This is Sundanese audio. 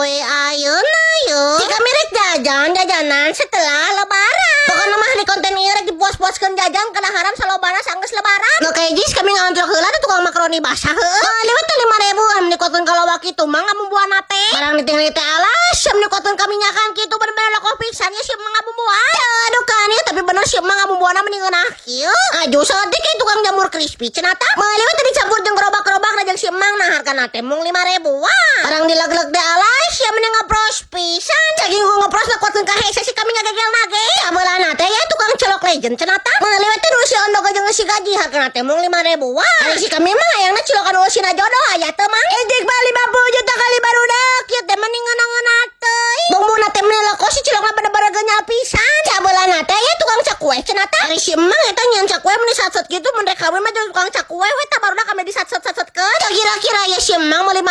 Poe ayeuna yo. Si kami rek jajan jajanan setelah Lebaran. Pokoknya mah di konten ieu rek dipuas-puaskeun jajan kadaharan salobana sanggeus Lebaran. Nu kayak kami ngantrok heula teh tukang makaroni basah heueuh. Lewat teh 5.000 anu dikuatkeun ka loba kitu mah ngabumbuan teh. Barang ditinggali teh, alas, anu dikuatkeun ka minyakan kitu, bener-bener lokoh pisan ya si emang ngabumbuan. Aduh kan ya, tapi bener si emang ngabumbuan mending ngeunah kieu. Aju saeutik kayak tukang jamur crispy cenah tah. Meuli we teh dicampur jeung gerobak-gerobak jeung si emang, nah hargana teh mung 5.000-an. Barang dileg-leg teh, alas ya, mending ngepros pisan. Saking ku ngepros kuatkeun ka hese si kami ngagegel nage. Sabeulana teh ya tukang cilok Legend cenah tah. Meuli we teh nu si ondog jeung si gaji, hargana teh mung 5.000-an. Ari si kami mah hayangna cilokan eusina jodoh, aya teu, Mang? Ejek.